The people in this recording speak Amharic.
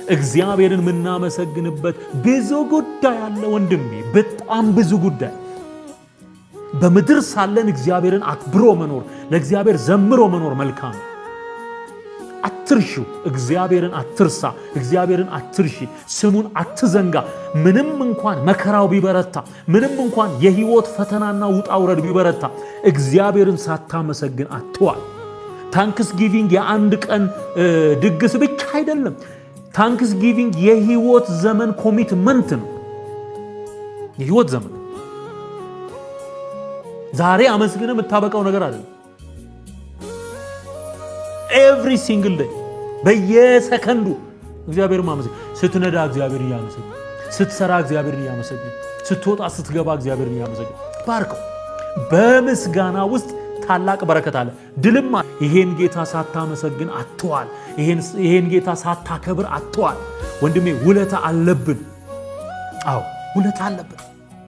እግዚአብሔርን የምናመሰግንበት ብዙ ጉዳይ አለ ወንድሜ፣ በጣም ብዙ ጉዳይ። በምድር ሳለን እግዚአብሔርን አክብሮ መኖር፣ ለእግዚአብሔር ዘምሮ መኖር መልካም ነው። አትርሹ። እግዚአብሔርን አትርሳ። እግዚአብሔርን አትርሺ። ስሙን አትዘንጋ። ምንም እንኳን መከራው ቢበረታ፣ ምንም እንኳን የህይወት ፈተናና ውጣ ውረድ ቢበረታ፣ እግዚአብሔርን ሳታመሰግን አትዋል። Thanksgiving የአንድ ቀን ድግስ ብቻ አይደለም። Thanksgiving የህይወት ዘመን commitment ነው። የህይወት ዘመን ዛሬ አመስግነህ የምታበቃው ነገር አይደለም። Every single day፣ በየሰከንዱ እግዚአብሔርን ማመስገን። ስትነዳ እግዚአብሔርን እያመሰገንክ፣ ስትሰራ እግዚአብሔርን እያመሰገንክ፣ ስትወጣ ስትገባ እግዚአብሔርን እያመሰገንክ ባርከው። በምስጋና ውስጥ ታላቅ በረከት አለ፣ ድልም። ይሄን ጌታ ሳታመሰግን አትዋል። ይሄን ጌታ ሳታከብር አትዋል። ወንድሜ፣ ውለታ አለብን። አዎ፣ ውለታ አለብን።